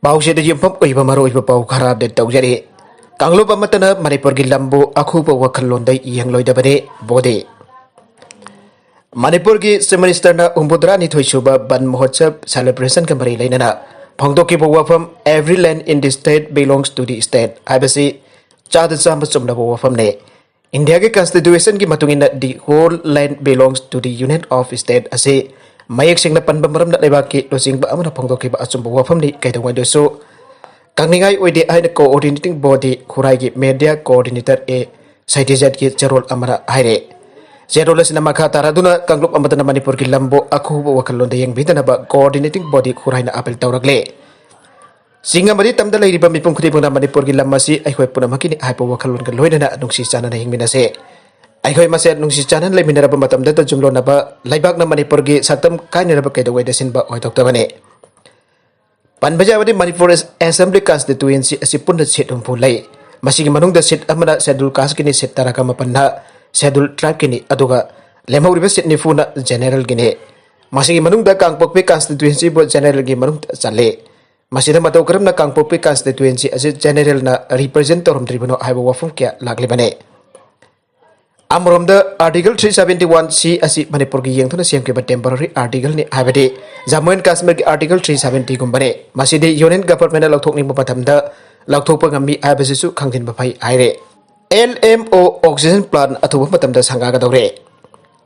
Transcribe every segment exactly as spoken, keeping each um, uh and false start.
ꯄꯥꯎꯁꯤꯗ ꯌꯨꯝꯐꯝ ꯑꯣꯏꯕ ꯃꯔꯨꯑꯣꯏꯕ ꯄꯥꯎ ꯈꯔ ꯑꯞꯗꯦꯠ ꯇꯧꯖꯔꯤ꯫ ꯀꯥꯡꯂꯨꯞ ꯑꯃꯠꯇꯅ ꯃꯅꯤꯄꯨꯔꯒꯤ ꯂꯝꯕꯨ ꯑꯈꯨꯕ ꯋꯥꯈꯜꯂꯣꯟꯗ ꯌꯦꯡꯂꯣꯏꯗꯕꯅꯤ꯫ ꯕꯣꯗꯤ꯫ ꯃꯅꯤꯄꯨꯔꯒꯤ ꯆꯤꯐ ꯃꯤꯅꯤꯁꯇꯔꯅ ꯍꯨꯝꯐꯨꯇꯔꯥꯅꯤꯊꯣꯏ ꯁꯨꯕ ꯕꯟ ꯃꯍꯣꯠꯁꯕ ꯁꯦꯂꯦꯕ꯭ꯔꯦꯁꯟꯒ ꯃꯔꯤ ꯂꯩꯅꯅ ꯐꯣꯡꯗꯣꯛꯈꯤꯕ ꯋꯥꯐꯝ "Every land in the state belongs to the state" ꯍꯥꯏꯕꯁꯤ ꯆꯥꯗ ꯆꯥꯝꯕ ꯆꯨꯝꯂꯕ ꯋꯥꯐꯝꯅꯤ꯫ ꯏꯟꯗꯤꯌꯥꯒꯤ ꯀꯟꯁꯇꯤꯇ꯭ꯌꯨꯁꯟꯒꯤ ꯃꯇꯨꯡ ꯏꯟꯅ "The whole land belongs to the Union of State" ꯑꯁꯤ ꯃꯌꯦꯛ ꯁꯦꯡꯅ ꯄꯟꯕ ꯃꯔꯝꯅ ꯂꯩꯕꯥꯛꯀꯤ ꯂꯨꯆꯤꯡꯕ ꯑꯃꯅ ꯐꯣꯡꯗꯣꯛꯈꯤꯕ ꯑꯆꯨꯝꯕ ꯋꯥꯐꯝꯅꯤ꯫ ꯀꯩꯗꯧꯉꯩꯗꯁꯨ ꯀꯪꯅꯤꯡꯉꯥꯏ ꯑꯣꯏꯗꯦ ꯍꯥꯏꯅ ꯀꯣꯑꯣꯔꯗꯤꯅꯦꯇꯤꯡ ꯕꯣꯗꯤ ꯈꯨꯔꯥꯏꯒꯤ ꯃꯦꯗꯤꯌꯥ ꯀꯣꯑꯣꯔꯗꯤꯅꯦꯇꯔ ꯑꯦ ꯁꯩꯇꯤꯖꯠꯀꯤ ꯆꯦꯔꯣꯜ ꯑꯃꯅ ꯍꯥꯏꯔꯦ꯫ ꯆꯦꯔꯣꯜ ꯑꯁꯤꯅ ꯃꯈꯥ ꯇꯥꯔꯗꯨꯅ ꯀꯥꯡꯂꯨꯞ ꯑꯃꯗꯅ ꯃꯅꯤꯄꯨꯔꯒꯤ ꯂꯝꯕꯨ ꯑꯈꯨꯕ ꯋꯥꯈꯜꯂꯣꯟꯗ ꯌꯦꯡꯕꯤꯗꯅꯕ ꯀꯣꯑꯣꯔꯗꯤꯅꯦꯇꯤꯡ ꯕꯣꯗꯤ ꯈꯨꯔꯥꯏꯅ ꯑꯥꯄꯤꯜ ꯇꯧꯔꯛꯂꯦ꯫ ꯆꯤꯡ ꯑꯃꯗꯤ ꯇꯝꯗ ꯂꯩꯔꯤꯕ ꯃꯤꯄꯨꯝ ꯈꯨꯗꯤꯡꯃꯛꯅ ꯃꯅꯤꯄꯨꯔꯒꯤ ꯂꯝ ꯑꯁꯤ ꯑꯩꯈꯣꯏ ꯄꯨꯝꯅꯃꯛꯀꯤꯅꯤ ꯍꯥꯏꯕ ꯋꯥꯈꯜꯂꯣꯟꯒ ꯂꯣꯏꯅꯅ ꯅꯨꯡꯁꯤ ꯆꯥꯟꯅꯅ ꯍꯤꯡꯃꯤꯟꯅꯁꯦ꯫ ꯑꯩꯈꯣꯏ ꯃꯁꯦꯜ ꯅꯨꯡꯁꯤ ꯆꯥꯟꯅꯅ ꯂꯩꯃꯤꯟꯅꯔꯕ ꯃꯇꯝꯗꯇ ꯌꯨꯝꯂꯣꯟꯅꯕ ꯂꯩꯕꯥꯛꯅ ꯃꯅꯤꯄꯨꯔꯒꯤ ꯁꯛꯇꯝ ꯀꯥꯏꯅꯔꯕ ꯀꯩꯗꯧꯉꯩꯗ ꯁꯤꯟꯕ ꯑꯣꯏꯊꯣꯛꯇꯕꯅꯤ꯫ ꯄꯟꯕ ꯌꯥꯕꯗꯤ ꯃꯅꯤꯄꯨꯔ ꯑꯦꯁꯦꯝꯕ꯭ꯂꯤ ꯀꯟꯁꯇꯤꯇ꯭ꯌꯨꯌꯦꯟꯁꯤ ꯑꯁꯤ ꯄꯨꯟꯅ ꯁꯤꯠ ꯍꯨꯝꯐꯨ ꯂꯩ꯫ ꯃꯁꯤꯒꯤ ꯃꯅꯨꯡꯗ ꯁꯤꯠ ꯑꯃꯅ ꯁꯦꯗꯨꯜ ꯀꯥꯁꯀꯤꯅꯤ, ꯁꯤꯠ ꯇꯔꯥꯒ ꯃꯥꯄꯟꯅ ꯁꯦꯗꯨꯜ ꯇ꯭ꯔꯥꯏꯕꯀꯤꯅꯤ, ꯑꯗꯨꯒ ꯂꯦꯝꯍꯧꯔꯤꯕ ꯁꯤꯠ ꯅꯤꯐꯨꯅ ꯖꯦꯅꯦꯔꯦꯜꯒꯤꯅꯤ꯫ ꯃꯁꯤꯒꯤ ꯃꯅꯨꯡꯗ ꯀꯥꯡꯄꯣꯛꯄꯤ ꯀꯟꯁꯇꯤꯇ꯭ꯌꯨꯌꯦꯟꯁꯤꯕꯨ ꯖꯦꯅꯦꯔꯦꯜꯒꯤ ꯃꯅꯨꯡꯗ ꯆꯜꯂꯤ꯫ ꯃꯁꯤꯗ ꯃꯇꯧ ꯀꯔꯝꯅ ꯀꯥꯡꯄꯣꯛꯄꯤ ꯀꯟꯁꯇꯤꯇ꯭ꯌꯨꯌꯦꯟꯁꯤ ꯑꯁꯤ ꯖꯦꯅꯦꯔꯦꯜꯅ ꯔꯤꯄ꯭ꯔꯖꯦꯟ ꯇꯧꯔꯝꯗ꯭ꯔꯤꯕꯅꯣ ꯍꯥꯏꯕ ꯋꯥꯐꯝ ꯀꯌꯥ ꯂꯥꯛꯂꯤꯕꯅꯤ꯫ ꯑꯃꯔꯣꯝꯗ, ꯑꯥꯔꯇꯤꯀꯜ ꯊ꯭ꯔꯤ ꯁꯚꯦꯟꯇꯤ ꯋꯥꯟ ꯁꯤ ꯑꯁꯤ ꯃꯅꯤꯄꯨꯔꯒꯤ ꯌꯦꯡꯗꯨꯅ ꯁꯦꯝꯈꯤꯕ ꯇꯦꯝꯄꯔꯔꯤ ꯑꯥꯔꯇꯤꯀꯜꯅꯤ, ꯍꯥꯏꯕꯗꯤ ꯖꯝꯃꯨ ꯑꯦꯟ ꯀꯥꯁꯃꯤꯔꯒꯤ ꯑꯥꯔꯇꯤꯀꯜ ꯊ꯭ꯔꯤ ꯁꯚꯦꯟꯇꯤꯒꯨꯝꯕꯅꯤ꯫ ꯃꯁꯤꯗꯤ ꯌꯨꯅꯤꯌꯟ ꯒꯚꯔꯟꯃꯦꯟꯅ ꯂꯧꯊꯣꯛꯅꯤꯡꯕ ꯃꯇꯝꯗ ꯂꯧꯊꯣꯛꯄ ꯉꯝꯃꯤ ꯍꯥꯏꯕꯁꯤꯁꯨ ꯈꯪꯖꯤꯟꯕ ꯐꯩ ꯍꯥꯏꯔꯦ꯫ ꯑꯦꯜ ꯑꯦꯝ ꯑꯣ ꯑꯣꯛꯁꯤꯖꯟ ꯄ꯭ꯂꯥꯟ ꯑꯊꯨꯕ ꯃꯇꯝꯗ ꯁꯪꯒꯥꯒꯗꯧꯔꯦ꯫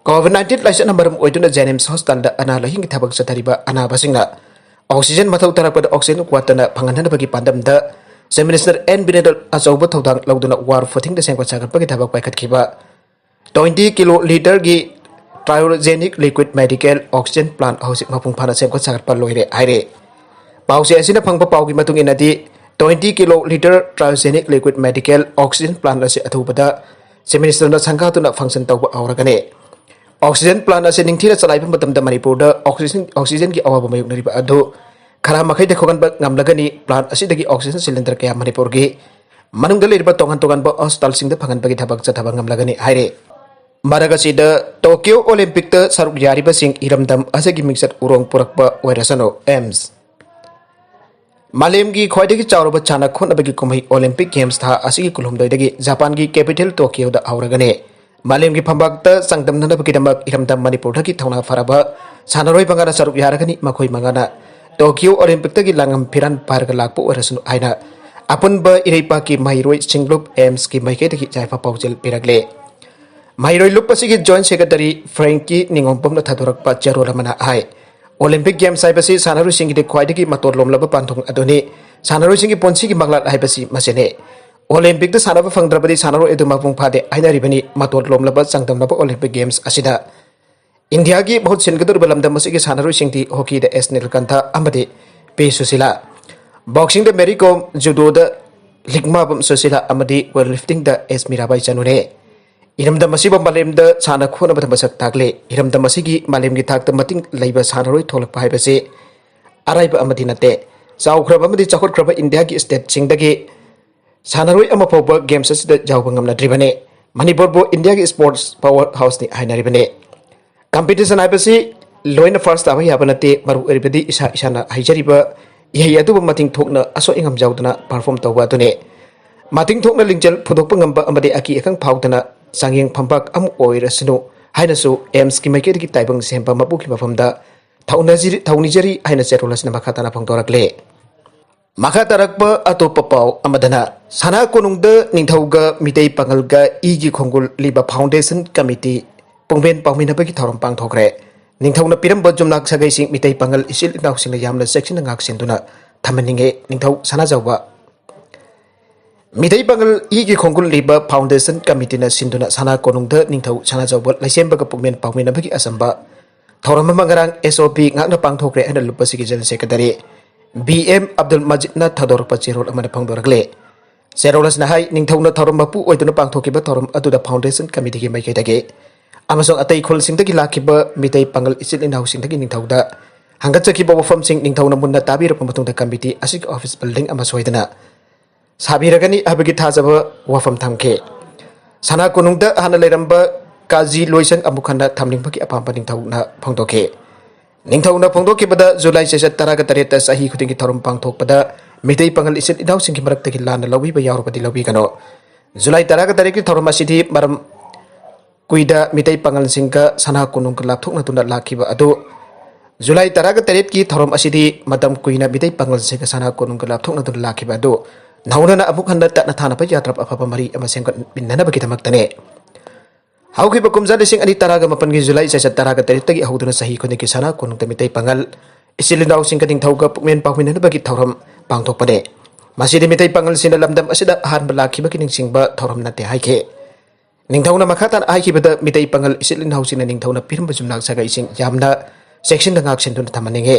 ꯀꯣꯚꯤꯗ ꯅꯥꯏꯟꯇꯤꯟ ꯂꯥꯏꯆꯠꯅ ꯃꯔꯝ ꯑꯣꯏꯗꯨꯅ ꯖꯦꯅꯤꯝꯁ ꯍꯣꯁꯄꯤꯇꯥꯜꯗ ꯑꯅꯥ ꯂꯥꯏꯌꯦꯡꯒꯤ ꯊꯕꯛ ꯆꯠꯊꯔꯤꯕ ꯑꯅꯥꯕꯁꯤꯡꯅ ꯑꯣꯛꯁꯤꯖꯟ ꯃꯊꯧ ꯇꯥꯔꯛꯄꯗ ꯑꯣꯛꯁꯤꯖꯟ ꯋꯥꯠꯇꯅ ꯐꯪꯍꯟꯅꯕꯒꯤ ꯄꯥꯟꯗꯝꯗ ꯆꯤꯐ ꯃꯤꯅꯤꯁꯇꯔ ꯑꯦꯟ ꯕꯤꯔꯦꯟꯗ꯭ꯔ ꯑꯆꯧꯕ ꯊꯧꯗꯥꯡ ꯂꯧꯗꯨꯅ ꯋꯥꯔ ꯐꯨꯇꯤꯡꯗ ꯁꯦꯝꯒꯠ ꯁꯥꯒꯠꯄꯒꯤ ꯊꯕꯛ ꯄꯥꯏꯈꯠꯈꯤꯕ twenty kilo ꯂꯤꯇꯔꯒꯤ ꯀ꯭ꯔꯥꯏꯑꯣꯖꯦꯅꯤꯛ liquid medical oxygen plan ꯍꯧꯖꯤꯛ ꯃꯄꯨꯡ ꯐꯥꯅ ꯁꯦꯝꯒꯠ ꯁꯥꯒꯠꯄ ꯂꯣꯏꯔꯦ ꯍꯥꯏꯔꯦ꯫ ꯄꯥꯎꯆꯦ ꯑꯁꯤꯅ ꯐꯪꯕ ꯄꯥꯎꯒꯤ ꯃꯇꯨꯡ ꯏꯟꯅꯗꯤ, twenty kilo litre cryogenic liquid medical oxygen plant ꯑꯁꯤ ꯑꯊꯨꯕꯗ ꯆꯤꯐ ꯃꯤꯅꯤꯁꯇꯔꯅ ꯁꯪꯒꯥꯗꯨꯅ ꯐꯪꯁꯟ ꯇꯧꯕ ꯍꯧꯔꯒꯅꯤ꯫ ꯑꯣꯛꯁꯤꯖꯟ ꯄ꯭ꯂꯥꯟ ꯑꯁꯤ ꯅꯤꯡꯊꯤꯅ ꯆꯂꯥꯏꯕ ꯃꯇꯝꯗ ꯃꯅꯤꯄꯨꯔꯗ ꯑꯣꯛꯁꯤꯖꯟ, ꯑꯣꯛꯁꯤꯖꯟꯒꯤ ꯑꯋꯥꯕ ꯃꯥꯌꯣꯛꯅꯔꯤꯕ ꯑꯗꯨ ꯈꯔ ꯃꯈꯩꯗꯤ ꯈꯣꯝꯒꯠꯄ ꯉꯝꯂꯒꯅꯤ꯫ ꯄ꯭ꯂꯥꯟ ꯑꯁꯤꯗꯒꯤ ꯑꯣꯛꯁꯤꯖꯟ ꯁꯤꯂꯤꯟꯗꯔ ꯀꯌꯥ ꯃꯅꯤꯄꯨꯔꯒꯤ ꯃꯅꯨꯡꯗ ꯂꯩꯔꯤꯕ ꯇꯣꯉꯥꯟ ꯇꯣꯉꯥꯟꯕ ꯍꯣꯁꯄꯤꯇꯥꯜꯁꯤꯡꯗ ꯐꯪꯍꯟꯕꯒꯤ ꯊꯕꯛ ꯆꯠꯊꯕ ꯉꯝꯂꯒꯅꯤ ꯍꯥꯏꯔꯦ꯫ ꯃꯔꯛ ꯑꯁꯤꯗ, ꯇꯣꯀꯤꯌꯣ ꯑꯣꯂꯤꯝꯄꯤꯛꯇ ꯁꯔꯨꯛ ꯌꯥꯔꯤꯕꯁꯤꯡ ꯏꯔꯝꯗꯝ ꯑꯁꯤꯒꯤ ꯃꯤꯡꯆꯠ ꯎꯔꯣꯡ ꯄꯨꯔꯛꯄ ꯑꯣꯏꯔꯁꯅꯨ꯫ ꯑꯦꯝꯁ꯫ ꯃꯥꯂꯦꯝꯒꯤ ꯈ꯭ꯋꯥꯏꯗꯒꯤ ꯆꯥꯎꯔꯕ ꯁꯥꯟꯅ ꯈꯣꯠꯅꯕꯒꯤ ꯀꯨꯝꯍꯩ ꯑꯣꯂꯤꯝꯄꯤꯛ ꯒꯦꯝꯁ ꯊꯥ ꯑꯁꯤꯒꯤ ꯀꯨꯟꯍꯨꯝꯗꯣꯏꯗꯒꯤ ꯖꯄꯥꯟꯒꯤ ꯀꯦꯄꯤꯇꯦꯜ ꯇꯣꯀꯤꯌꯣꯗ ꯍꯧꯔꯒꯅꯤ꯫ ꯃꯥꯂꯦꯝꯒꯤ ꯐꯝꯕꯥꯛꯇ ꯆꯥꯡꯗꯝꯅꯅꯕꯒꯤꯗꯃꯛ ꯏꯔꯝꯗꯝ ꯃꯅꯤꯄꯨꯔꯗꯒꯤ ꯊꯧꯅꯥ ꯐꯔꯕ ꯁꯥꯟꯅꯔꯣꯏ ꯃꯉꯥꯅ ꯁꯔꯨꯛ ꯌꯥꯔꯒꯅꯤ꯫ ꯃꯈꯣꯏ ꯃꯉꯥꯅ ꯇꯣꯀꯤꯌꯣ ꯑꯣꯂꯤꯝꯄꯤꯛꯇꯒꯤ ꯂꯥꯡꯉꯝ ꯐꯤꯔꯥꯟ ꯄꯥꯏꯔꯒ ꯂꯥꯛꯄ ꯑꯣꯏꯔꯁꯅꯨ ꯍꯥꯏꯅ ꯑꯄꯨꯟꯕ ꯏꯔꯩꯄꯥꯛꯀꯤ ꯃꯍꯩꯔꯣꯏ ꯁꯤꯡꯂꯨꯞ ꯑꯦꯝꯁꯀꯤ ꯃꯥꯏꯀꯩꯗꯒꯤ ꯌꯥꯏꯐ ꯄꯥꯎꯖꯦꯜ ꯄꯤꯔꯛꯂꯦ꯫ ꯃꯍꯩꯔꯣꯏ ꯂꯨꯞ ꯑꯁꯤꯒꯤ ꯖꯣꯏꯟ ꯁꯦꯀ꯭ꯔꯦꯇꯔꯤ ꯐ꯭ꯔꯦꯡꯀꯤ ꯅꯤꯉꯣꯝꯕꯝꯅ ꯊꯥꯗꯣꯔꯛꯄ ꯆꯦꯔꯣꯜ ꯑꯃꯅ ꯍꯥꯏ, ꯑꯣꯂꯤꯝꯄꯤꯛ ꯒꯦꯝꯁ ꯍꯥꯏꯕꯁꯤ ꯁꯥꯟꯅꯔꯣꯏꯁꯤꯡꯒꯤꯗꯤ ꯈ꯭ꯋꯥꯏꯗꯒꯤ ꯃꯇꯣꯟ ꯂꯣꯝꯂꯕ ꯄꯥꯟꯊꯨꯡ ꯑꯗꯨꯅꯤ꯫ ꯁꯥꯟꯅꯔꯣꯏꯁꯤꯡꯒꯤ ꯄꯨꯟꯁꯤꯒꯤ ꯃꯪꯂꯥꯟ ꯍꯥꯏꯕꯁꯤ ꯃꯁꯤꯅꯤ꯫ ꯑꯣꯂꯤꯝꯄꯤꯛꯇ ꯁꯥꯟꯅꯕ ꯐꯪꯗ꯭ꯔꯕꯗꯤ ꯁꯥꯟꯅꯔꯣꯏ ꯑꯗꯨ ꯃꯄꯨꯡ ꯐꯥꯗꯦ ꯍꯥꯏꯅꯔꯤꯕꯅꯤ꯫ ꯃꯇꯣꯟ ꯂꯣꯝꯂꯕ ꯆꯥꯡꯗꯝꯅꯕ ꯑꯣꯂꯤꯝꯄꯤꯛ ꯒꯦꯝꯁ ꯑꯁꯤꯗ ꯏꯟꯗꯤꯌꯥꯒꯤ ꯃꯍꯨꯠ ꯁꯤꯟꯒꯗꯧꯔꯤꯕ ꯂꯝꯗꯝ ꯑꯁꯤꯒꯤ ꯁꯥꯟꯅꯔꯣꯏꯁꯤꯡꯗꯤ ꯍꯣꯀꯤꯗ ꯑꯦꯁ ꯅꯤꯜꯀꯟꯊ ꯑꯃꯗꯤ ꯄꯤ ꯁꯨꯁꯤꯂꯥ, ꯕꯣꯛꯁꯤꯡꯗ ꯃꯦꯔꯤ ꯀꯣꯝ, ꯖꯨꯗꯣꯗ ꯂꯤꯛꯃꯥꯕꯝ ꯁꯨꯁꯤꯂꯥ ꯑꯃꯗꯤ ꯋꯦꯠ ꯂꯤꯐꯇꯤꯡꯗ ꯑꯦꯁ ꯃꯤꯔꯥꯕꯥꯏ ꯆꯅꯨꯅꯦ꯫ ꯏꯔꯝꯗꯝ ꯑꯁꯤꯕꯨ ꯃꯥꯂꯦꯝꯗ ꯁꯥꯟꯅ ꯈꯣꯠꯅꯕꯗ ꯃꯁꯛ ꯇꯥꯛꯂꯦ꯫ ꯏꯔꯝꯗꯝ ꯑꯁꯤꯒꯤ ꯃꯥꯂꯦꯝꯒꯤ ꯊꯥꯛꯇ ꯃꯇꯤꯡ ꯂꯩꯕ ꯁꯥꯟꯅꯔꯣꯏ ꯊꯣꯛꯂꯛꯄ ꯍꯥꯏꯕꯁꯤ ꯑꯔꯥꯏꯕ ꯑꯃꯗꯤ ꯅꯠꯇꯦ꯫ ꯆꯥꯎꯈ꯭ꯔꯕ ꯑꯃꯗꯤ ꯆꯥꯎꯈꯠꯈ꯭ꯔꯕ ꯏꯟꯗꯤꯌꯥꯒꯤ ꯁ꯭ꯇꯦꯠꯁꯤꯡꯗꯒꯤ ꯁꯥꯟꯅꯔꯣꯏ ꯑꯃ ꯐꯥꯎꯕ ꯒꯦꯝꯁ ꯑꯁꯤꯗ ꯌꯥꯎꯕ ꯉꯝꯅꯗ꯭ꯔꯤꯕꯅꯤ꯫ ꯃꯅꯤꯄꯨꯔꯕꯨ ꯏꯟꯗꯤꯌꯥꯒꯤ ꯁ꯭ꯄꯣꯔꯠꯁ ꯄꯥꯋꯔ ꯍꯥꯎꯁꯅꯤ ꯍꯥꯏꯅꯔꯤꯕꯅꯤ꯫ ꯀꯝꯄꯤꯇꯤꯁꯟ ꯍꯥꯏꯕꯁꯤ ꯂꯣꯏꯅ ꯐꯥꯔꯁ ꯇꯥꯕ ꯌꯥꯕ ꯅꯠꯇꯦ꯫ ꯃꯔꯨ ꯑꯣꯏꯔꯤꯕꯗꯤ ꯏꯁꯥ ꯏꯁꯥꯅ ꯍꯩꯖꯔꯤꯕ ꯏꯍꯩ ꯑꯗꯨꯕꯨ ꯃꯇꯤꯡ ꯊꯣꯛꯅ ꯑꯁꯣꯏ ꯑꯉꯥꯝ ꯌꯥꯎꯗꯅ ꯄꯔꯐꯣꯔꯝ ꯇꯧꯕ ꯑꯗꯨꯅꯤ꯫ ꯃꯇꯤꯡ ꯊꯣꯛꯅ ꯂꯤꯡꯖꯦꯜ ꯐꯨꯗꯣꯛꯄ ꯉꯝꯕ ꯑꯃꯗꯤ ꯑꯀꯤ ꯑꯈꯪ ꯐꯥꯎꯗꯅ ꯆꯥꯡꯌꯦꯡ ꯐꯝꯄꯥꯛ ꯑꯃ ꯑꯣꯏꯔꯁꯅꯨ ꯍꯥꯏꯅꯁꯨ ꯑꯦꯝꯁꯀꯤ ꯃꯥꯏꯀꯩꯗꯒꯤ ꯇꯥꯏꯕꯪ ꯁꯦꯝꯕ ꯃꯄꯨꯒꯤ ꯃꯐꯝꯗ ꯊꯧꯅꯖꯔꯤ-, ꯊꯧꯅꯤꯖꯔꯤ ꯍꯥꯏꯅ ꯆꯦꯔꯣꯜ ꯑꯁꯤꯅ ꯃꯈꯥ ꯇꯥꯅ ꯐꯣꯡꯗꯣꯔꯛꯂꯦ꯫ ꯃꯈꯥ ꯇꯥꯔꯛꯄ ꯑꯇꯣꯞꯄ ꯄꯥꯎ ꯑꯃꯗꯅ, ꯁꯅꯥ ꯀꯣꯅꯨꯡꯗ ꯅꯤꯡꯊꯧꯒ ꯃꯤꯇꯩ ꯄꯥꯉꯜꯒ ꯏꯒꯤ ꯈꯣꯡꯒꯨꯜ ꯂꯤꯕ ꯐꯥꯎꯟꯗꯦꯁꯟ ꯀꯃꯤꯇꯤ ꯄꯨꯡꯕꯦꯟ ꯄꯥꯎꯃꯤꯟꯅꯕꯒꯤ ꯊꯧꯔꯝ ꯄꯥꯡꯊꯣꯛꯈ꯭ꯔꯦ꯫ ꯅꯤꯡꯊꯧꯅ ꯄꯤꯔꯝꯕ ꯌꯨꯝꯅꯥꯛ ꯁꯥꯒꯩꯁꯤꯡ ꯃꯤꯇꯩ ꯄꯥꯉꯜ ꯏꯆꯤꯜ ꯏꯅꯥꯎꯁꯤꯡꯅ ꯌꯥꯝꯅ ꯆꯦꯛꯁꯤꯟꯅ ꯉꯥꯛꯁꯦꯟꯗꯨꯅ ꯊꯝꯍꯟꯅꯤꯡꯉꯦ꯫ ꯅꯤꯡꯊꯧ ꯁꯅꯥꯖꯥꯎꯕ꯫ ꯃꯤꯇꯩ ꯄꯥꯉꯜ ꯏꯒꯤ ꯈꯣꯡꯒꯨꯜ ꯂꯤꯕ ꯐꯥꯎꯟꯗꯦꯁꯟ ꯀꯃꯤꯇꯤꯅ ꯁꯤꯟꯗꯨꯅ ꯁꯅꯥ ꯀꯣꯅꯨꯡꯗ ꯅꯤꯡꯊꯧ ꯁꯅꯥꯖꯥꯎꯕ ꯂꯩꯁꯦꯝꯕꯒ ꯄꯨꯛꯃꯦꯟ ꯄꯥꯎꯃꯤꯟꯅꯕꯒꯤ ꯑꯆꯝꯕ ꯊꯧꯔꯝ ꯑꯃ ꯉꯔꯥꯡ ꯑꯦꯁ ꯑꯣ ꯄꯤ ꯉꯥꯛꯅ ꯄꯥꯡꯊꯣꯛꯈ꯭ꯔꯦ ꯍꯥꯏꯅ ꯂꯨꯞ ꯑꯁꯤꯒꯤ general secretary B M Abdul ꯃꯖꯤꯗꯅ ꯊꯥꯗꯣꯔꯛꯄ ꯆꯦꯔꯣꯜ ꯑꯃꯅ ꯐꯣꯡꯗꯣꯔꯛꯂꯦ꯫ ꯆꯦꯔꯣꯜ ꯑꯁꯤꯅ ꯍꯥꯏ, ꯅꯤꯡꯊꯧꯅ ꯊꯧꯔꯝ ꯃꯄꯨ ꯑꯣꯏꯗꯨꯅ ꯄꯥꯡꯊꯣꯛꯈꯤꯕ ꯊꯧꯔꯝ ꯑꯗꯨꯗ ꯐꯥꯎꯟꯗꯦꯁꯟ ꯀꯃꯤꯇꯤꯒꯤ ꯃꯥꯏꯀꯩꯗꯒꯤ ꯑꯃꯁꯨꯡ ꯑꯇꯩ ꯈꯨꯜꯁꯤꯡꯗꯒꯤ ꯂꯥꯛꯈꯤꯕ ꯃꯤꯇꯩ ꯄꯥꯉꯜ ꯏꯆꯤꯜ ꯏꯅꯥꯎꯁꯤꯡꯗꯒꯤ ꯅꯤꯡꯊꯧꯗ ꯍꯪꯒꯠꯆꯈꯤꯕ ꯋꯥꯐꯝꯁꯤꯡ ꯅꯤꯡꯊꯧꯅ ꯃꯨꯟꯅ ꯇꯥꯕꯤꯔꯕ ꯃꯇꯨꯡꯗ ꯀꯃꯤꯇꯤ ꯑꯁꯤꯒꯤ ꯑꯣꯐꯤꯁ ꯕꯤꯜꯗꯤꯡ ꯑꯃ ꯁꯣꯏꯗꯅ ꯁꯥꯕꯤꯔꯒꯅꯤ ꯍꯥꯏꯕꯒꯤ ꯊꯥꯖꯕ ꯋꯥꯐꯝ ꯊꯝꯈꯤ꯫ ꯁꯅꯥ ꯀꯣꯅꯨꯡꯗ ꯍꯥꯟꯅ ꯂꯩꯔꯝꯕ ꯀꯥꯖꯤ ꯂꯣꯏꯁꯪ ꯑꯃꯨꯛ ꯍꯟꯅ ꯊꯝꯅꯤꯡꯕꯒꯤ ꯑꯄꯥꯝꯕ ꯅꯤꯡꯊꯧꯅ ꯐꯣꯡꯗꯣꯛꯈꯤ꯫ ꯅꯤꯡꯊꯧꯅ ꯐꯣꯡꯗꯣꯛꯈꯤꯕꯗ, ꯖꯨꯂꯥꯏ ꯆꯩꯆꯠ ꯇꯔꯥꯒ ꯇꯔꯦꯠꯇ ꯆꯍꯤ ꯈꯨꯗꯤꯡꯒꯤ ꯊꯧꯔꯝ ꯄꯥꯡꯊꯣꯛꯄꯗ ꯃꯤꯇꯩ ꯄꯥꯉꯜ ꯏꯆꯤꯜ ꯏꯅꯥꯎꯁꯤꯡꯒꯤ ꯃꯔꯛꯇꯒꯤ ꯂꯥꯟꯅ ꯂꯧꯕꯤꯕ ꯌꯥꯎꯔꯕꯗꯤ ꯂꯧꯕꯤꯒꯅꯨ꯫ ꯖꯨꯂꯥꯏ ꯇꯔꯥꯒ ꯇꯔꯦꯠꯀꯤ ꯊꯧꯔꯝ ꯑꯁꯤꯗꯤ ꯃꯔꯝ ꯀꯨꯏꯗ ꯃꯤꯇꯩ ꯄꯥꯉꯜꯁꯤꯡꯒ ꯁꯅꯥ ꯀꯣꯅꯨꯡꯒ ꯂꯥꯞꯊꯣꯛꯅꯗꯨꯅ ꯂꯥꯛꯈꯤꯕ ꯑꯗꯨ, ꯖꯨꯂꯥꯏ ꯇꯔꯥꯒ ꯇꯔꯦꯠꯀꯤ ꯊꯧꯔꯝ ꯑꯁꯤꯗꯤ ꯃꯇꯝ ꯀꯨꯏꯅ ꯃꯤꯇꯩ ꯄꯥꯉꯜꯁꯤꯡꯒ ꯁꯅꯥ ꯀꯣꯅꯨꯡꯒ ꯂꯥꯞꯊꯣꯛꯅꯗꯨꯅ ꯂꯥꯛꯈꯤꯕ ꯑꯗꯨ ꯅꯧꯅꯅ ꯑꯃꯨꯛ ꯍꯟꯅ ꯇꯠꯅ ꯊꯥꯅꯕ ꯌꯥꯗ꯭ꯔꯕ ꯑꯐꯕ ꯃꯔꯤ ꯑꯃ ꯁꯦꯝꯒꯠꯃꯤꯟꯅꯅꯕꯒꯤꯗꯃꯛꯇꯅꯤ꯫ ꯍꯧꯈꯤꯕ ꯀꯨꯝꯖꯥ ꯂꯤꯁꯤꯡ ꯑꯅꯤ ꯇꯔꯥꯒ ꯃꯥꯄꯟꯒꯤ ꯖꯨꯂꯥꯏ ꯆꯩꯆꯠ ꯇꯔꯥꯒ ꯇꯔꯦꯠꯇꯒꯤ ꯍꯧꯗꯨꯅ ꯆꯍꯤ ꯈꯨꯗꯤꯡꯒꯤ ꯁꯅꯥ ꯀꯣꯅꯨꯡꯗ ꯃꯤꯇꯩ ꯄꯥꯉꯜ ꯏꯆꯤꯜ ꯏꯅꯥꯎꯁꯤꯡꯒ ꯅꯤꯡꯊꯧꯒ ꯄꯨꯛꯃꯦꯟ ꯄꯥꯎꯃꯤꯟꯅꯅꯕꯒꯤ ꯊꯧꯔꯝ ꯄꯥꯡꯊꯣꯛꯄꯅꯤ꯫ ꯃꯁꯤꯗꯤ ꯃꯤꯇꯩ ꯄꯥꯉꯜꯁꯤꯡꯅ ꯂꯝꯗꯝ ꯑꯁꯤꯗ ꯑꯍꯥꯟꯕ ꯂꯥꯛꯈꯤꯕꯒꯤ ꯅꯤꯡꯁꯤꯡꯕ ꯊꯧꯔꯝ ꯅꯠꯇꯦ ꯍꯥꯏꯈꯤ꯫ ꯅꯤꯡꯊꯧꯅ ꯃꯈꯥ ꯇꯥꯅ ꯍꯥꯏꯈꯤꯕꯗ, ꯃꯤꯇꯩ ꯄꯥꯉꯜ ꯏꯆꯤꯜ ꯏꯅꯥꯎꯁꯤꯡꯅ ꯅꯤꯡꯊꯧꯅ ꯄꯤꯔꯝꯕ ꯌꯨꯝꯅꯥꯛ ꯁꯥꯒꯩꯁꯤꯡ ꯌꯥꯝꯅ ꯆꯦꯛꯁꯤꯟꯅ ꯉꯥꯛ ꯁꯦꯟꯗꯨꯅ ꯊꯝꯍꯟꯅꯤꯡꯏ꯫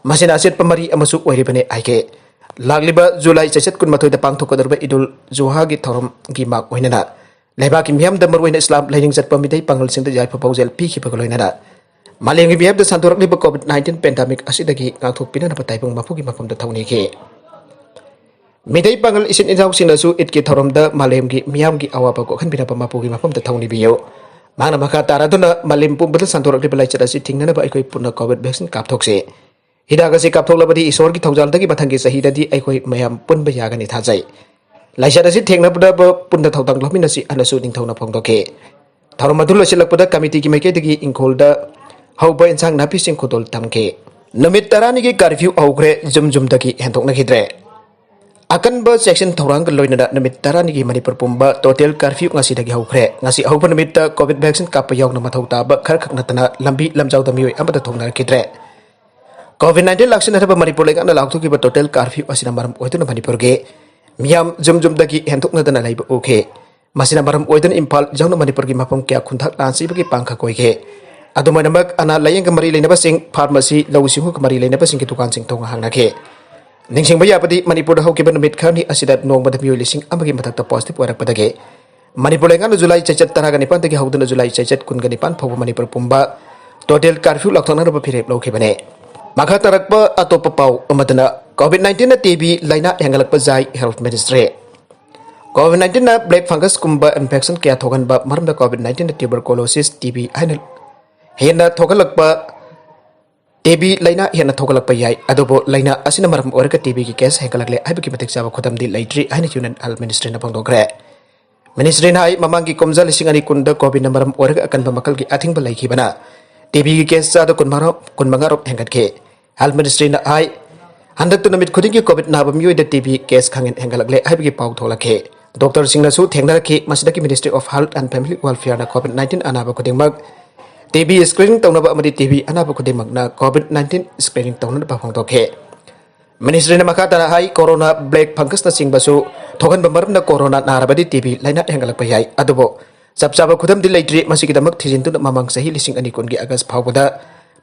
ꯃꯁꯤꯅ ꯑꯆꯦꯠꯄ ꯃꯔꯤ ꯑꯃꯁꯨ ꯑꯣꯏꯔꯤꯕꯅꯤ ꯍꯥꯏꯈꯤ꯫ ꯂꯥꯛꯂꯤꯕ ꯖꯨꯂꯥꯏ ꯆꯩꯆꯠ ꯀꯨꯟꯃꯥꯊꯣꯏꯗ ꯄꯥꯡꯊꯣꯛꯀꯗꯧꯔꯤꯕ ꯏꯗꯨꯜ ꯖꯨꯍꯥꯒꯤ ꯊꯧꯔꯝꯒꯤ ꯃꯥꯛ ꯑꯣꯏꯅꯅ ꯂꯩꯕꯥꯛꯀꯤ ꯃꯤꯌꯥꯝꯗ, ꯃꯔꯨꯑꯣꯏꯅ ꯏꯁꯂꯥꯝ ꯂꯥꯏꯅꯤꯡ ꯆꯠꯄ ꯃꯤꯇꯩ ꯄꯥꯉꯜꯁꯤꯡꯗ ꯌꯥꯏꯐ ꯄꯥꯎꯖꯦꯜ ꯄꯤꯈꯤꯕꯒ ꯂꯣꯏꯅꯅ ꯃꯥꯂꯦꯝꯒꯤ ꯃꯤꯌꯥꯝꯗ ꯁꯟꯗꯣꯔꯛꯂꯤꯕ ꯀꯣꯚꯤꯗ ꯅꯥꯏꯟꯇꯤꯟ ꯄꯦꯟꯗꯥꯃꯤꯛ ꯑꯁꯤꯗꯒꯤ ꯉꯥꯛꯊꯣꯛꯄꯤꯅꯅꯕ ꯇꯥꯏꯕꯪ ꯃꯄꯨꯒꯤ ꯃꯐꯝꯗ ꯊꯧꯅꯤꯈꯤ꯫ ꯃꯤꯇꯩ ꯄꯥꯉꯜ ꯏꯆꯤꯟ ꯏꯅꯥꯎꯁꯤꯡꯅꯁꯨ ꯏꯗꯀꯤ ꯊꯧꯔꯝꯗ ꯃꯥꯂꯦꯝꯒꯤ ꯃꯤꯌꯥꯝꯒꯤ ꯑꯋꯥꯕ ꯀꯣꯛꯍꯟꯕꯤꯅꯕ ꯃꯄꯨꯒꯤ ꯃꯐꯝꯗ ꯊꯧꯅꯤꯕꯤꯌꯨ꯫ ꯃꯍꯥꯛꯅ ꯃꯈꯥ ꯇꯥꯔꯗꯨꯅ, ꯃꯥꯂꯦꯝ ꯄꯨꯝꯕꯗ ꯁꯟꯗꯣꯔꯛꯂꯤꯕ ꯂꯥꯏꯆꯠ ꯑꯁꯤ ꯊꯤꯡꯅꯅꯕ ꯑꯩꯈꯣꯏ ꯄꯨꯟꯅ ꯀꯣꯚꯤꯗ ꯚꯦꯛꯁꯤꯟ ꯀꯥꯞꯊꯣꯛꯁꯤ꯫ ꯍꯤꯗꯥꯛ ꯑꯁꯤ ꯀꯥꯞꯊꯣꯛꯂꯕꯗꯤ ꯏꯁꯣꯔꯒꯤ ꯊꯧꯖꯥꯜꯗꯒꯤ ꯃꯊꯪꯒꯤ ꯆꯍꯤꯗꯗꯤ ꯑꯩꯈꯣꯏ ꯃꯌꯥꯝ ꯄꯨꯟꯕ ꯌꯥꯒꯅꯤ ꯊꯥꯖꯩ꯫ ꯂꯥꯏꯆꯠ ꯑꯁꯤ ꯊꯦꯡꯅꯕꯗ ꯄꯨꯟꯅ ꯊꯧꯗꯥꯡ ꯂꯧꯃꯤꯟꯅꯁꯤ ꯍꯥꯏꯅꯁꯨ ꯅꯤꯡꯊꯧꯅ ꯐꯣꯡꯗꯣꯛꯈꯤ꯫ ꯊꯧꯔꯝ ꯑꯗꯨ ꯂꯣꯏꯁꯤꯜꯂꯛꯄꯗ ꯀꯃꯤꯇꯤꯒꯤ ꯃꯥꯏꯀꯩꯗꯒꯤ ꯏꯪꯈꯣꯜꯗ ꯍꯧꯕ ꯏꯟꯁꯥꯡ ꯅꯥꯄꯤꯁꯤꯡ ꯈꯨꯗꯣꯜ ꯇꯝꯈꯤ꯫ ꯅꯨꯃꯤꯠ ꯇꯔꯥꯅꯤꯒꯤ ꯀꯥꯔꯐ꯭ꯌꯨ ꯍꯧꯈ꯭ꯔꯦ, ꯌꯨꯝ ꯌꯨꯝꯗꯒꯤ ꯍꯦꯟꯗꯣꯛꯅꯈꯤꯗ꯭ꯔꯦ꯫ ꯑꯀꯟꯕ ꯆꯦꯛꯁꯤꯟ ꯊꯧꯔꯥꯡꯒ ꯂꯣꯏꯅꯅ ꯅꯨꯃꯤꯠ ꯇꯔꯥꯅꯤꯒꯤ ꯃꯅꯤꯄꯨꯔ ꯄꯨꯝꯕ ꯇꯣꯇꯦꯜ ꯀꯥꯔꯐ꯭ꯌꯨ ꯉꯁꯤꯗꯒꯤ ꯍꯧꯈ꯭ꯔꯦ꯫ ꯉꯁꯤ ꯑꯍꯧꯕ ꯅꯨꯃꯤꯠꯇ ꯀꯣꯚꯤꯗ ꯚꯦꯛꯁꯤꯟ ꯀꯥꯞꯄ ꯌꯥꯎꯅ ꯃꯊꯧ ꯇꯥꯕ ꯈꯔꯈꯛ ꯅꯠꯇꯅ ꯂꯝꯕꯤ ꯂꯝꯖꯥꯎꯗ ꯃꯤꯑꯣꯏ ꯑꯃꯠꯇ ꯊꯣꯛꯅꯔꯛꯈꯤꯗ꯭ꯔꯦ꯫ ꯀꯣꯚꯤꯗ ꯅꯥꯏꯟꯇꯤꯟ ꯂꯥꯛꯁꯤꯟꯅꯔꯕ ꯃꯅꯤꯄꯨꯔ ꯂꯩꯉꯥꯛꯅ ꯂꯥꯎꯊꯣꯛꯈꯤꯕ ꯇꯣꯇꯦꯜ ꯀꯥꯔꯐ꯭ꯌꯨ ꯑꯁꯤꯅ ꯃꯔꯝ ꯑꯣꯏꯗꯨꯅ ꯃꯅꯤꯄꯨꯔꯒꯤ ꯃꯤꯌꯥꯝ ꯌꯨꯝ ꯌꯨꯝꯗꯒꯤ ꯍꯦꯟꯗꯣꯛꯅꯗꯅ ꯂꯩꯕ ꯎꯈꯤ꯫ ꯃꯁꯤꯅ ꯃꯔꯝ ꯑꯣꯏꯗꯨꯅ ꯏꯝꯐꯥꯜ ꯌꯧꯅ ꯃꯅꯤꯄꯨꯔꯒꯤ ꯃꯐꯝ ꯀꯌꯥ ꯈꯨꯟꯊꯥꯛ ꯂꯥꯟꯁꯤꯕꯒꯤ ꯄꯥꯡꯈꯛ ꯑꯣꯏꯈꯤ꯫ ꯑꯗꯨꯃꯥꯏꯅꯃꯛ ꯑꯅꯥ ꯂꯥꯌꯦꯡꯒ ꯃꯔꯤ ꯂꯩꯅꯕꯁꯤꯡ, ꯐꯥꯔꯃꯥꯁꯤ, ꯂꯧꯎ ꯁꯤꯡꯎꯒ ꯃꯔꯤ ꯂꯩꯅꯕꯁꯤꯡꯒꯤ ꯗꯨꯀꯥꯟꯁꯤꯡ ꯊꯣꯡ ꯍꯥꯡꯅꯈꯤ꯫ ꯅꯤꯡꯁꯤꯡꯕ ꯌꯥꯕꯗꯤ, ꯃꯅꯤꯄꯨꯔꯗ ꯍꯧꯈꯤꯕ ꯅꯨꯃꯤꯠ ꯈꯔꯅꯤ ꯑꯁꯤꯗ ꯅꯣꯡꯃꯗ ꯃꯤꯑꯣꯏ ꯂꯤꯁꯤꯡ ꯑꯃꯒꯤ ꯃꯊꯛꯇ ꯄꯣꯖꯤꯇꯤꯚ ꯑꯣꯏꯔꯛꯄꯗꯒꯤ ꯃꯅꯤꯄꯨꯔ ꯂꯩꯉꯥꯛꯅ ꯖꯨꯂꯥꯏ ꯆꯩꯆꯠ ꯇꯔꯥꯒ ꯅꯤꯄꯥꯟꯗꯒꯤ ꯍꯧꯗꯨꯅ ꯖꯨꯂꯥꯏ ꯆꯩꯆꯠ ꯀꯨꯟꯒ ꯅꯤꯄꯥꯟ ꯐꯥꯎꯕ ꯃꯅꯤꯄꯨꯔ ꯄꯨꯝꯕ ꯇꯣꯇꯦꯜ ꯀꯥꯔꯐ꯭ꯌꯨ ꯂꯥꯎꯊꯣꯛꯅꯅꯕ ꯐꯤꯔꯦꯞ ꯂꯧꯈꯤꯕꯅꯤ꯫ ꯃꯈꯥ ꯇꯥꯔꯛꯄ ꯑꯇꯣꯞꯄ ꯄꯥꯎ ꯑꯃꯗꯅ, ꯀꯣꯚꯤꯗ ꯅꯥꯏꯟꯇꯤꯟꯅ ꯇꯤ ꯕꯤ ꯂꯥꯏꯅꯥ ꯍꯦꯟꯒꯠꯂꯛꯄ ꯌꯥꯏ, ꯍꯦꯜꯊ ꯃꯤꯅꯤꯁꯇ꯭ꯔꯤ꯫ ꯀꯣꯚꯤꯗ ꯅꯥꯏꯟꯇꯤꯟꯅ ꯕ꯭ꯂꯦꯛ ꯐꯪꯒꯁꯀꯨꯝꯕ ꯏꯟꯐꯦꯛꯁꯟ ꯀꯌꯥ ꯊꯣꯛꯍꯟꯕ, ꯃꯔꯝꯗ ꯀꯣꯚꯤꯗ ꯅꯥꯏꯟꯇꯤꯟꯅ ꯇ꯭ꯌꯨꯕꯔꯀꯣꯂꯣꯁꯤꯁ, ꯇꯤ ꯕꯤ ꯍꯥꯏꯅ ꯍꯦꯟꯅ ꯊꯣꯛꯍꯜꯂꯛꯄ ꯇꯤ ꯕꯤ ꯂꯥꯏꯅꯥ ꯍꯦꯟꯅ ꯊꯣꯛꯒꯠꯂꯛꯄ ꯌꯥꯏ, ꯑꯗꯨꯕꯨ ꯂꯥꯏꯅꯥ ꯑꯁꯤꯅ ꯃꯔꯝ ꯑꯣꯏꯔꯒ ꯇꯤ ꯕꯤꯒꯤ ꯀꯦꯁ ꯍꯦꯟꯒꯠꯂꯛꯂꯦ ꯍꯥꯏꯕꯒꯤ ꯃꯇꯤꯛ ꯆꯥꯕ ꯈꯨꯗꯝꯗꯤ ꯂꯩꯇ꯭ꯔꯤ ꯍꯥꯏꯅ ꯌꯨꯅꯤꯌꯟ ꯍꯦꯜꯊ ꯃꯤꯅꯤꯁꯇ꯭ꯔꯤꯅ ꯐꯣꯡꯗꯣꯛꯈ꯭ꯔꯦ꯫ ꯃꯤꯅꯤꯁꯇ꯭ꯔꯤꯅ ꯍꯥꯏ, ꯃꯃꯥꯡꯒꯤ ꯀꯨꯝꯖꯥ ꯂꯤꯁꯤꯡ ꯑꯅꯤ ꯀꯨꯟꯗ ꯀꯣꯚꯤꯗꯅ ꯃꯔꯝ ꯑꯣꯏꯔꯒ ꯑꯀꯟꯕ ꯃꯈꯜꯒꯤ ꯑꯊꯤꯡꯕ ꯂꯩꯈꯤꯕꯅ ꯇꯤ ꯕꯤꯒꯤ ꯀꯦꯁ ꯆꯥꯗ ꯀꯨꯟꯃꯉꯥ, ꯀꯨꯟꯃꯉꯥꯔꯣꯝ ꯍꯦꯟꯒꯠꯈꯤ꯫ ꯍꯦꯜꯊ ꯃꯤꯅꯤꯁꯇ꯭ꯔꯤꯅ ꯍꯥꯏ, ꯍꯟꯗꯛꯇ ꯅꯨꯃꯤꯠ ꯈꯨꯗꯤꯡꯒꯤ ꯀꯣꯚꯤꯗ ꯅꯥꯕ ꯃꯤꯑꯣꯏꯗ ꯇꯤ ꯕꯤ ꯀꯦꯁ ꯈꯪꯍꯦꯟ ꯍꯦꯟꯒꯠꯂꯛꯂꯦ ꯍꯥꯏꯕꯒꯤ ꯄꯥꯎ ꯊꯣꯛꯂꯛꯈꯤ꯫ ꯗꯣꯛꯇꯔꯁꯤꯡꯅꯁꯨ ꯊꯦꯡꯅꯔꯛꯈꯤ꯫ ꯃꯁꯤꯗꯒꯤ ministry of health and family ꯋꯦꯜꯐꯤꯌꯔꯅ ꯀꯣꯚꯤꯗ ꯅꯥꯏꯟꯇꯤꯟ ꯑꯅꯥꯕ ꯈꯨꯗꯤꯡꯃꯛ ꯇꯤ ꯕꯤ ꯁ꯭ꯀ꯭ꯔꯤꯅꯤꯡ ꯇꯧꯅꯕ ꯑꯃꯗꯤ ꯇꯤ ꯕꯤ ꯑꯅꯥꯕ ꯈꯨꯗꯤꯡꯃꯛꯅ ꯀꯣꯚꯤꯗ ꯅꯥꯏꯟꯇꯤꯟ ꯁ꯭ꯀ꯭ꯔꯤꯅꯤꯡ ꯇꯧꯅꯅꯕ ꯐꯣꯡꯗꯣꯛꯈꯤ꯫ ꯃꯤꯅꯤꯁꯇ꯭ꯔꯤꯅ ꯃꯈꯥ ꯇꯥꯅ ꯍꯥꯏ, ꯀꯣꯔꯣꯅꯥ ꯕ꯭ꯂꯦꯛ ꯐꯪꯒꯁꯅꯆꯤꯡꯕꯁꯨ ꯊꯣꯛꯍꯟꯕ ꯃꯔꯝꯅ ꯀꯣꯔꯣꯅꯥ ꯅꯥꯔꯕꯗꯤ ꯇꯤ ꯕꯤ ꯂꯥꯏꯅꯥ ꯍꯦꯟꯒꯠꯂꯛꯄ ꯌꯥꯏ꯫ ꯑꯗꯨꯕꯨ ꯆꯞ ꯆꯥꯕ ꯈꯨꯗꯝꯗꯤ ꯂꯩꯇ꯭ꯔꯤ꯫ ꯃꯁꯤꯒꯤꯗꯃꯛ ꯊꯤꯖꯤꯟꯗꯨꯅ ꯃꯃꯥꯡ ꯆꯍꯤ ꯂꯤꯁꯤꯡ ꯑꯅꯤ ꯀꯨꯟꯒꯤ ꯑꯥꯒꯁ ꯐꯥꯎꯕꯗ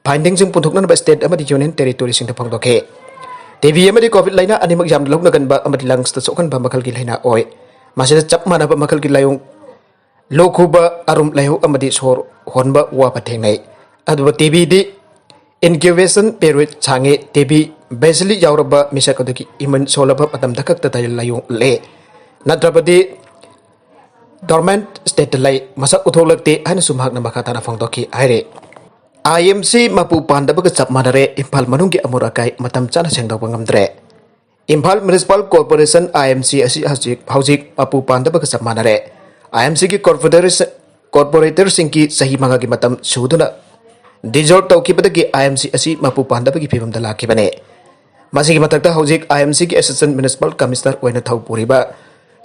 ꯐꯥꯏꯟꯗꯤꯡꯁꯤꯡ ꯄꯨꯊꯣꯛꯅꯅꯕ ꯁ꯭ꯇꯦꯠ ꯑꯃꯗꯤ ꯌꯨꯅꯤꯌꯟ ꯇꯦꯔꯤꯇꯣꯔꯤꯁꯤꯡꯗ ꯐꯣꯡꯗꯣꯛꯈꯤ꯫ ꯇꯤ ꯕꯤ ꯑꯃꯗꯤ ꯀꯣꯚꯤꯗ ꯂꯥꯏꯅꯥ ꯑꯅꯤꯃꯛ ꯌꯥꯝꯅ ꯂꯧꯅꯒꯟꯕ ꯑꯃꯗꯤ ꯂꯪꯁꯇ ꯁꯣꯛꯍꯟꯕ ꯃꯈꯜꯒꯤ ꯂꯥꯏꯅꯥ ꯑꯣꯏ꯫ ꯃꯁꯤꯗ ꯆꯞ ꯃꯥꯟꯅꯕ ꯃꯈꯜꯒꯤ ꯂꯥꯏꯑꯣꯡ ꯂꯣꯛ ꯈꯨꯕ, ꯑꯔꯨꯝ ꯂꯥꯏꯍꯧ ꯑꯃꯗꯤ ꯁꯣꯔ ꯍꯣꯟꯕ ꯋꯥꯕ ꯊꯦꯡꯅꯩ꯫ ꯑꯗꯨꯕꯨ ꯇꯤ ꯕꯤꯗꯤ incubation period ꯁꯥꯡꯉꯤ꯫ ꯇꯤ ꯕꯤ ꯕꯦꯁꯤꯂꯤ ꯌꯥꯎꯔꯕ ꯃꯤꯁꯛ ꯑꯗꯨꯒꯤ ꯏꯃ꯭ꯌꯨꯟ ꯁꯣꯜꯂꯕ ꯃꯇꯝꯗ ꯈꯛꯇꯗ ꯂꯥꯏꯑꯣꯡ ꯎꯠꯂꯦ, ꯅꯠꯇ꯭ꯔꯕꯗꯤ dormant stateꯇ ꯂꯩ, ꯃꯁꯛ ꯎꯊꯣꯛꯂꯛꯇꯦ ꯍꯥꯏꯅꯁꯨ ꯃꯍꯥꯛꯅ ꯃꯈꯥ ꯇꯥꯅ ꯐꯣꯡꯗꯣꯛꯈꯤ ꯍꯥꯏꯔꯤ꯫ ꯑꯥꯏ ꯑꯦꯝ ꯁꯤ ꯃꯄꯨ ꯄꯥꯟꯗꯕꯒ ꯆꯞ ꯃꯥꯟꯅꯔꯦ꯫ ꯏꯝꯐꯥꯜ ꯃꯅꯨꯡꯒꯤ ꯑꯃꯣꯠ ꯑꯀꯥꯏ ꯃꯇꯝ ꯆꯥꯅ ꯁꯦꯡꯗꯣꯛꯄ ꯉꯝꯗ꯭ꯔꯦ꯫ ꯏꯝꯐꯥꯜ ꯃ꯭ꯌꯨꯅꯤꯁꯤꯄꯥꯜ ꯀꯣꯔꯄꯣꯔꯦꯁꯟ, ꯑꯥꯏ ꯑꯦꯝ ꯁꯤ, ꯑꯁꯤ ꯍꯧꯖꯤꯛ, ꯍꯧꯖꯤꯛ ꯃꯄꯨ ꯄꯥꯟꯗꯕꯒ ꯆꯞ ꯃꯥꯟꯅꯔꯦ꯫ ꯑꯥꯏ ꯑꯦꯝ ꯁꯤꯒꯤ ꯀꯣꯔꯄꯣꯔꯦꯁꯟ, ꯀꯣꯔꯄꯣꯔꯦꯇꯔꯁꯤꯡꯒꯤ ꯆꯍꯤ ꯃꯉꯥꯒꯤ ꯃꯇꯝ ꯁꯨꯗꯨꯅ dissolve ꯇꯧꯈꯤꯕꯗꯒꯤ ꯑꯥꯏ ꯑꯦꯝ ꯁꯤ ꯑꯁꯤ ꯃꯄꯨ ꯄꯥꯟꯗꯕꯒꯤ ꯐꯤꯕꯝꯗ ꯂꯥꯛꯈꯤꯕꯅꯤ꯫ ꯃꯁꯤꯒꯤ ꯃꯊꯛꯇ ꯍꯧꯖꯤꯛ ꯑꯥꯏ ꯑꯦꯝ ꯁꯤꯒꯤ ꯑꯦꯁꯤꯁꯇꯦꯟ ꯃ꯭ꯌꯨꯅꯤꯁꯤꯄꯥꯜ ꯀꯃꯤꯁꯅꯔ ꯑꯣꯏꯅ ꯊꯧ ꯄꯨꯔꯤꯕ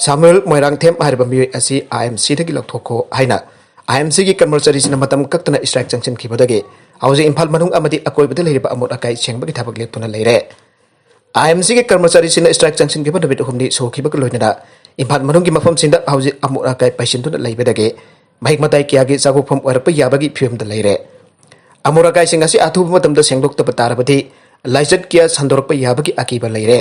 ꯁꯥꯃꯨꯑꯦꯜ ꯃꯣꯏꯔꯥꯡꯊꯦꯝ ꯍꯥꯏꯔꯤꯕ ꯃꯤꯑꯣꯏ ꯑꯁꯤ ꯑꯥꯏ ꯑꯦꯝ ꯁꯤꯗꯒꯤ ꯂꯧꯊꯣꯛꯈꯣ ꯍꯥꯏꯅ ꯑꯥꯏ ꯑꯦꯝ ꯁꯤꯒꯤ ꯀꯔꯃꯆꯥꯔꯤꯁꯤꯡꯅ ꯃꯇꯝ ꯀꯛꯇꯅ strike ꯆꯪꯁꯤꯟꯈꯤꯕꯗꯒꯤ ꯍꯧꯖꯤꯛ ꯏꯝꯐꯥꯜ ꯃꯅꯨꯡ ꯑꯃꯗꯤ ꯑꯀꯣꯏꯕꯗ ꯂꯩꯔꯤꯕ ꯑꯃꯣꯠ ꯑꯀꯥꯏ ꯁꯦꯡꯕꯒꯤ ꯊꯕꯛ ꯂꯦꯞꯇꯨꯅ ꯂꯩꯔꯦ꯫ ꯑꯥꯏ ꯑꯦꯝ ꯁꯤꯒꯤ ꯀꯔꯃꯆꯥꯔꯤꯁꯤꯡꯅ strike ꯆꯪꯁꯤꯟꯈꯤꯕ ꯅꯨꯃꯤꯠ ꯑꯍꯨꯝꯅꯤ ꯁꯨꯈꯤꯕꯒ ꯂꯣꯏꯅꯅ ꯏꯝꯐꯥꯜ ꯃꯅꯨꯡꯒꯤ ꯃꯐꯝꯁꯤꯡꯗ ꯍꯧꯖꯤꯛ ꯑꯃꯣꯠ ꯑꯀꯥꯏ ꯄꯩꯁꯤꯟꯗꯨꯅ ꯂꯩꯕꯗꯒꯤ ꯃꯍꯤꯛ ꯃꯇꯥꯏ ꯀꯌꯥꯒꯤ ꯆꯥꯒꯣꯛꯐꯝ ꯑꯣꯏꯔꯛꯄ ꯌꯥꯕꯒꯤ ꯐꯤꯕꯝꯗ ꯂꯩꯔꯦ꯫ ꯑꯃꯣꯠ ꯑꯀꯥꯏꯁꯤꯡ ꯑꯁꯤ ꯑꯊꯨꯕ ꯃꯇꯝꯗ ꯁꯦꯡꯗꯣꯛꯇꯕ ꯇꯥꯔꯕꯗꯤ ꯂꯥꯏꯆꯠ ꯀꯌꯥ ꯁꯟꯗꯣꯔꯛꯄ ꯌꯥꯕꯒꯤ ꯑꯀꯤꯕ ꯂꯩꯔꯦ꯫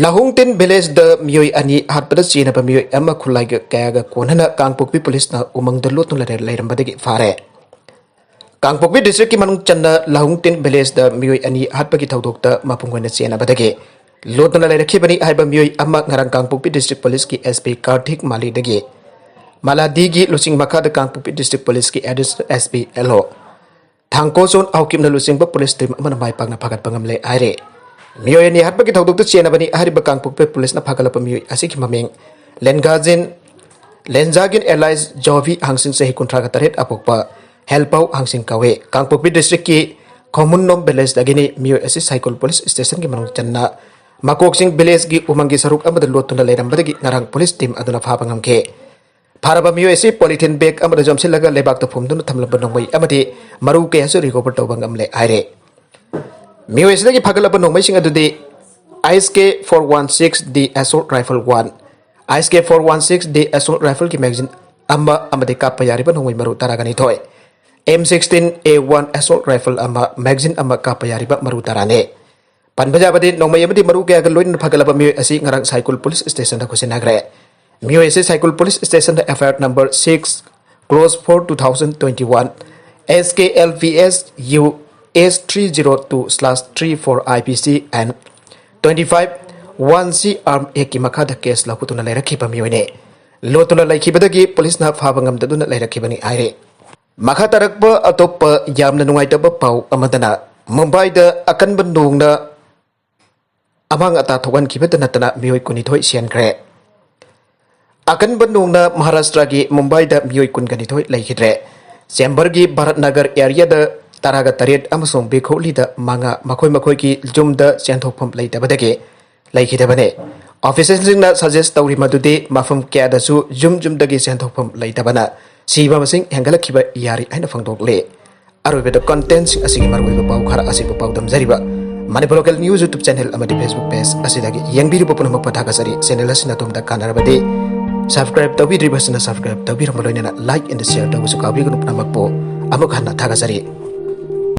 ꯂꯍꯣꯡꯇꯤꯟ ꯚꯤꯂꯦꯖꯗ ꯃꯤꯑꯣꯏ ꯑꯅꯤ ꯍꯥꯠꯄꯗ ꯆꯦꯟꯅꯕ ꯃꯤꯑꯣꯏ ꯑꯃ ꯈꯨꯠꯂꯥꯏꯒ ꯀꯌꯥꯒ ꯀꯣꯟꯅꯅ ꯀꯥꯡꯄꯣꯛꯄꯤ ꯄꯨꯂꯤꯁꯅ ꯎꯃꯪꯗ ꯂꯣꯠꯇꯨꯅ ꯂꯩꯔ-, ꯂꯩꯔꯝꯕꯗꯒꯤ ꯐꯥꯔꯦ꯫ ꯀꯥꯡꯄꯣꯛꯄꯤ ꯗꯤꯁꯇ꯭ꯔꯤꯛꯀꯤ ꯃꯅꯨꯡ ꯆꯟꯅ ꯂꯍꯣꯡꯇꯤꯟ ꯚꯤꯂꯦꯖꯗ ꯃꯤꯑꯣꯏ ꯑꯅꯤ ꯍꯥꯠꯄꯒꯤ ꯊꯧꯗꯣꯛꯇ ꯃꯄꯨꯡ ꯑꯣꯏꯅ ꯆꯦꯟꯅꯕꯗꯒꯤ ꯂꯣꯠꯇꯨꯅ ꯂꯩꯔꯛꯈꯤꯕꯅꯤ ꯍꯥꯏꯕ ꯃꯤꯑꯣꯏ ꯑꯃ ꯉꯔꯥꯡ ꯀꯥꯡꯄꯣꯛꯄꯤ ꯗꯤꯁꯇ꯭ꯔꯤꯛ ꯄꯨꯂꯤꯁꯀꯤ ꯑꯦꯁ ꯄꯤ ꯀꯥꯔꯊꯤꯛ ꯃꯥꯂꯤꯗꯒꯤ ꯃꯥꯂꯥꯗꯤꯒꯤ ꯂꯨꯆꯤꯡ ꯃꯈꯥꯗ ꯀꯥꯡꯄꯣꯛꯄꯤ ꯗꯤꯁꯇ꯭ꯔꯤꯛ ꯄꯨꯂꯤꯁꯀꯤ ꯑꯦꯗꯤꯁꯅꯦꯜ ꯑꯦꯁ ꯄꯤ ꯑꯦꯜ ꯑꯣ ꯊꯥꯡꯀꯣ ꯖꯣꯟ ꯍꯥꯎꯀꯤꯞꯅ ꯂꯨꯆꯤꯡꯕ ꯄꯨꯂꯤꯁ ꯇꯤꯝ ꯑꯃꯅ ꯃꯥꯏ ꯄꯥꯛꯅ ꯐꯥꯒꯠꯄ ꯉꯝꯂꯦ ꯍꯥꯏꯔꯦ꯫ ꯃꯤꯑꯣꯏ ꯑꯅꯤ ꯍꯥꯠꯄꯒꯤ ꯊꯧꯗꯣꯛꯇ ꯆꯦꯟꯅꯕꯅꯤ ꯍꯥꯏꯔꯤꯕ ꯀꯥꯡꯄꯣꯛꯄꯤ ꯄꯨꯂꯤꯁꯅ ꯐꯥꯒꯠꯂꯛꯄ ꯃꯤꯑꯣꯏ ꯑꯁꯤꯒꯤ ꯃꯃꯤꯡ ꯂꯦꯟꯒꯥꯖꯤꯟ, ꯂꯦꯟꯖꯥꯒꯤꯟ ꯑꯦꯂꯥꯏꯁ ꯖꯣꯚꯤ ꯍꯥꯡꯁꯤꯡ ꯆꯍꯤ ꯀꯨꯟꯊ꯭ꯔꯥꯒ ꯇꯔꯦꯠ ꯑꯄꯣꯛꯄ ꯍꯦꯜꯄꯥꯎ ꯍꯥꯡꯁꯤꯡ ꯀꯧꯏ꯫ ꯀꯥꯡꯄꯣꯛꯄꯤ ꯗꯤꯁꯇ꯭ꯔꯤꯛꯀꯤ ꯈꯣꯃꯨꯟꯅꯣꯝ ꯚꯤꯂꯦꯖꯇꯒꯤꯅꯤ꯫ ꯃꯤꯑꯣꯏ ꯑꯁꯤ ꯁꯥꯏꯀꯨꯜ ꯄꯨꯂꯤꯁ ꯁ꯭ꯇꯦꯁꯟꯒꯤ ꯃꯅꯨꯡ ꯆꯟꯅ ꯃꯀꯣꯛꯆꯤꯡ ꯚꯤꯂꯦꯖꯀꯤ ꯎꯃꯪꯒꯤ ꯁꯔꯨꯛ ꯑꯃꯗ ꯂꯣꯠꯇꯨꯅ ꯂꯩꯔꯝꯕꯗꯒꯤ ꯉꯔꯥꯡ ꯄꯨꯂꯤꯁ ꯇꯤꯝ ꯑꯗꯨꯅ ꯐꯥꯕ ꯉꯝꯈꯤ꯫ ꯐꯥꯔꯕ ꯃꯤꯑꯣꯏ ꯑꯁꯤ ꯄꯣꯂꯤꯊꯤꯟ ꯕꯦꯒ ꯑꯃꯗ ꯌꯣꯝꯁꯤꯜꯂꯒ ꯂꯩꯕꯥꯛꯇ ꯐꯨꯝꯗꯨꯅ ꯊꯝꯂꯝꯕ ꯅꯣꯡꯃꯩ ꯑꯃꯗꯤ ꯃꯔꯨ ꯀꯌꯥꯁꯨ ꯔꯤꯀꯣꯚꯔ ꯇꯧꯕ ꯉꯝꯂꯦ ꯍꯥꯏꯔꯦ꯫ ꯃꯤꯑꯣꯏ ꯑꯁꯤꯗꯒꯤ ꯐꯥꯒꯠꯂꯕ ꯅꯣꯡꯃꯩꯁꯤꯡ ꯑꯗꯨꯗꯤ ꯑꯥꯏ ꯑꯦꯁ ꯀꯦ four one six D assault rifle one, ꯑꯥꯏ ꯑꯦꯁ ꯀꯦ four one six D assault rifleꯒꯤ magazine ꯑꯃ ꯑꯃꯗꯤ ꯀꯥꯞꯄ ꯌꯥꯔꯤꯕ ꯅꯣꯡꯃꯩ ꯃꯔꯨ ꯇꯔꯥꯒ ꯅꯤꯊꯣꯏ, M sixteen A one assault rifle ꯑꯃ, magazine ꯑꯃ ꯀꯥꯞꯄ ꯌꯥꯔꯤꯕ ꯃꯔꯨ ꯇꯔꯥꯅꯤ꯫ ꯄꯟꯕ ꯌꯥꯕꯗꯤ ꯅꯣꯡꯃꯩ ꯑꯃꯗꯤ ꯃꯔꯨ ꯀꯌꯥꯒ ꯂꯣꯏꯅꯅ ꯐꯥꯒꯠꯂꯕ ꯃꯤꯑꯣꯏ ꯑꯁꯤ ꯉꯔꯥꯡ ꯁꯥꯏꯀꯨꯜ ꯄꯨꯂꯤꯁ ꯁ꯭ꯇꯦꯁꯟꯗ ꯈꯨꯠꯁꯤꯟꯅꯈ꯭ꯔꯦ꯫ ꯃꯤꯑꯣꯏ ꯑꯁꯤ ꯁꯥꯏꯀꯨꯜ police ꯁ꯭ꯇꯦꯁꯟꯗ F I R number six close four two thousand twenty one, S K L P S U S three zero two slash three four I P C and twenty five one C arm actꯀꯤ ꯃꯈꯥꯗ case ꯂꯧꯈꯠꯇꯨꯅ ꯂꯩꯔꯛꯈꯤꯕ ꯃꯤꯑꯣꯏꯅꯤ꯫ ꯂꯣꯠꯇꯨꯅ ꯂꯩꯈꯤꯕꯗꯒꯤ ꯄꯨꯂꯤꯁꯅ ꯐꯥꯕ ꯉꯝꯗꯗꯨꯅ ꯂꯩꯔꯛꯈꯤꯕꯅꯤ ꯍꯥꯏꯔꯤ꯫ ꯃꯈꯥ ꯇꯥꯔꯛꯄ ꯑꯇꯣꯞꯄ ꯌꯥꯝꯅ ꯅꯨꯡꯉꯥꯏꯇꯕ ꯄꯥꯎ ꯑꯃꯗꯅ ꯃꯨꯝꯕꯥꯏꯗ ꯑꯀꯟꯕ ꯅꯣꯡꯅ ꯑꯃꯥꯡ ꯑꯇꯥ ꯊꯣꯛꯍꯟꯈꯤꯕꯇ ꯅꯠꯇꯅ ꯃꯤꯑꯣꯏ ꯀꯨꯟꯅꯤꯊꯣꯏ ꯁꯤꯍꯟꯈ꯭ꯔꯦ꯫ ꯑꯀꯟꯕ ꯅꯣꯡꯅ ꯃꯍꯥꯔꯥꯁꯇ꯭ꯔꯒꯤ ꯃꯨꯝꯕꯥꯏꯗ ꯃꯤꯑꯣꯏ ꯀꯨꯟꯒ ꯅꯤꯊꯣꯏ ꯂꯩꯈꯤꯗ꯭ꯔꯦ꯫ ꯆꯦꯝꯕꯔꯒꯤ ꯚꯥꯔꯠ ꯅꯒꯔ ꯑꯦꯔꯤꯌꯥꯗ ꯇꯔꯥꯒ ꯇꯔꯦꯠ ꯑꯃꯁꯨꯡ ꯕꯤꯈꯣꯂꯤꯗ ꯃꯉꯥ ꯃꯈꯣꯏ ꯃꯈꯣꯏꯒꯤ ꯌꯨꯝꯗ ꯆꯦꯟꯊꯣꯛꯐꯝ ꯂꯩꯇꯕꯗꯒꯤ ꯂꯩꯈꯤꯗꯕꯅꯤ꯫ ꯑꯣꯐꯤꯁꯤꯌꯦꯜꯁꯤꯡꯅ ꯁꯖꯦꯁ ꯇꯧꯔꯤ ꯃꯗꯨꯗꯤ ꯃꯐꯝ ꯀꯌꯥꯗꯁꯨ ꯌꯨꯝ ꯌꯨꯝꯗꯒꯤ ꯆꯦꯟꯊꯣꯛꯐꯝ ꯂꯩꯇꯕꯅ ꯁꯤꯕ ꯃꯁꯤꯡ ꯍꯦꯟꯒꯠꯂꯛꯈꯤꯕ ꯌꯥꯔꯤ ꯍꯥꯏꯅ ꯐꯣꯡꯗꯣꯛꯂꯤ꯫ ꯑꯔꯣꯏꯕꯗ ꯀꯟꯇꯦꯟꯁꯤꯡ ꯑꯁꯤꯒꯤ ꯃꯔꯨꯑꯣꯏꯕ ꯄꯥꯎ ꯈꯔ ꯑꯁꯤꯕꯨ ꯄꯥꯎꯗꯝꯖꯔꯤꯕ Manipur local news YouTube channel ꯑꯃꯗꯤ Facebook page ꯑꯁꯤꯗꯒꯤ ꯌꯦꯡꯕꯤꯔꯤꯕ ꯄꯨꯝꯅꯃꯛꯄꯨ ꯊꯥꯒꯠꯆꯔꯤ꯫ Channel ꯑꯁꯤꯅ ꯑꯗꯣꯝꯗ ꯀꯥꯟꯅꯔꯕꯗꯤ subscribe ꯇꯧꯕꯤꯗ꯭ꯔꯤꯕꯁꯤꯅ subscribe ꯇꯧꯕꯤꯔꯝꯕ ꯂꯣꯏꯅꯅ like and share ꯇꯧꯕꯁꯨ ꯀꯥꯎꯕꯤꯒꯅꯨ꯫ ꯄꯨꯝꯅꯃꯛꯄꯨ ꯑꯃꯨꯛ ꯍꯟꯅ ꯊꯥꯒꯠꯆꯔꯤ꯫